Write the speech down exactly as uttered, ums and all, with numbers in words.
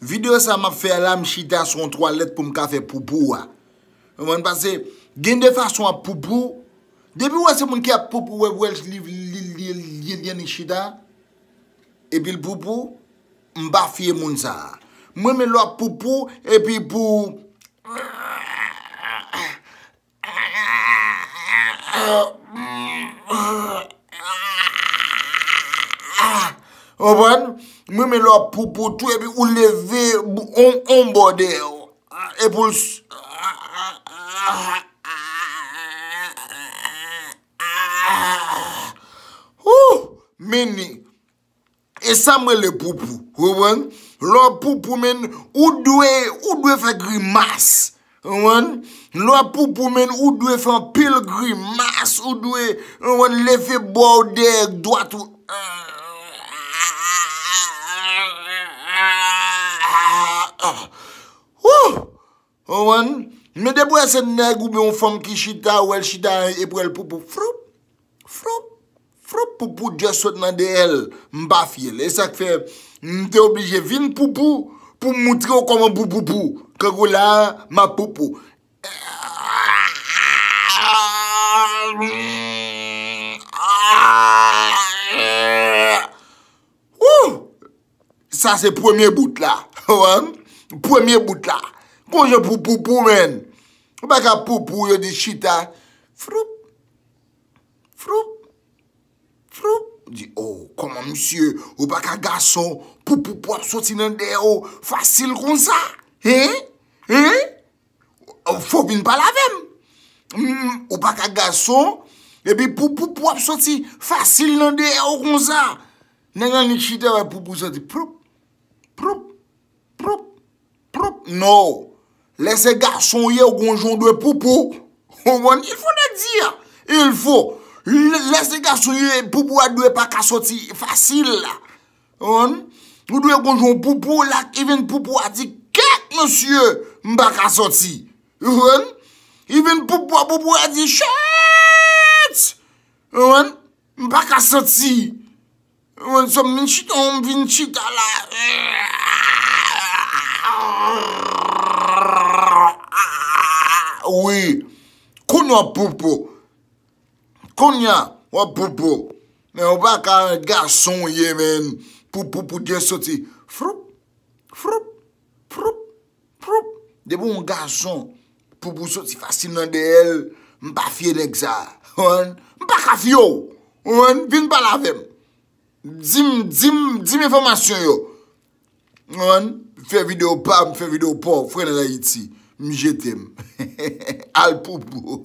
Videyo sa m ap fè a la, m chita sou yon twalèt pou m ka fè poupou a. Ou konprann? Paske gen de fason ap poupou. Depi w wè se moun ki ap poupou, wè, wè li, li, li, li, li, li chita, epi l poupou, m pa fye moun sa a. Mwen, men lè w ap poupou, epi pou Konprann? Mwen, men lè w ap poupou tou, epi ou leve on, on bò dèyè w. Epi w s- Wouh! Meni. E sa m rele poupou. Ou konprann? Lè w ap poupou, men, ou dwe, ou dwe fè grimas. Ou konprann? Lè w ap poupou, men, ou dwe fè anpil grimas. Ou dwe, ou konprann, leve bò w dèyè dwat ou. Wouh! Ou konprann? Men depi w wè se nèg oubyen yon fanm ki chita, ou wè l chita, epi w wè l poupou. Froup, froup, froup, poupou just sot nan dèyè l. M pa fye l. E sa k fè m te oblije vin poupou pou m moutre w kòman pou poupou. Kankou la a, m ap poupou. Wouh! Sa se premye bout la. Ou konprann? Premye bout la. Gon jan pou poupou, men. Ou pa ka poupou, yo di chita. Froup. Froup. Froup. Di, oh, kòman misye, ou pa ka gason, pou poupou ap soti nan dèyè w fasil konsa? Hein? Hein? Fò w vin pale avè m. Mm, ou pa ka gason, epi pou, pou, pou w ap soti fasil nan dèyè w konsa. Nèg annik chita, wè poupou soti. Proup, proup, proup, proup. No. Lè se gason w ye, ou gon jan w dwe poupou. Ou konprann? Il faut le dire. Il faut. Lè, lè se gason w ye, poupou a dwe pa ka soti fasil la. Ou konprann? Ou dwe gon jan w poupou la, even poupou a di, kèt, mesye, m pa ka soti. Ou konprann? Even poupou a, poupou a di, shit! Ou konprann? M pa ka soti. Ou konprann? So, m vin chita, m vin chita la. Wi. Kounye a poupou. Kounye a, w ap poupou. Men ou pa ka gason w ye, men. Pou, pou, pou just soti. Froup, froup, froup, froup. Depi yon gason, poupou soti fasil nan dèyè l, m pa fye nèg sa. Ou konprann? M pa ka fye w. Ou konprann? Vin pale avè m. Di m, di m, di m enfòmasyon yo. Ou konprann? Fè videyo pa m, fè videyo pa w, frè nan Ayiti. M jete m. Al poupou.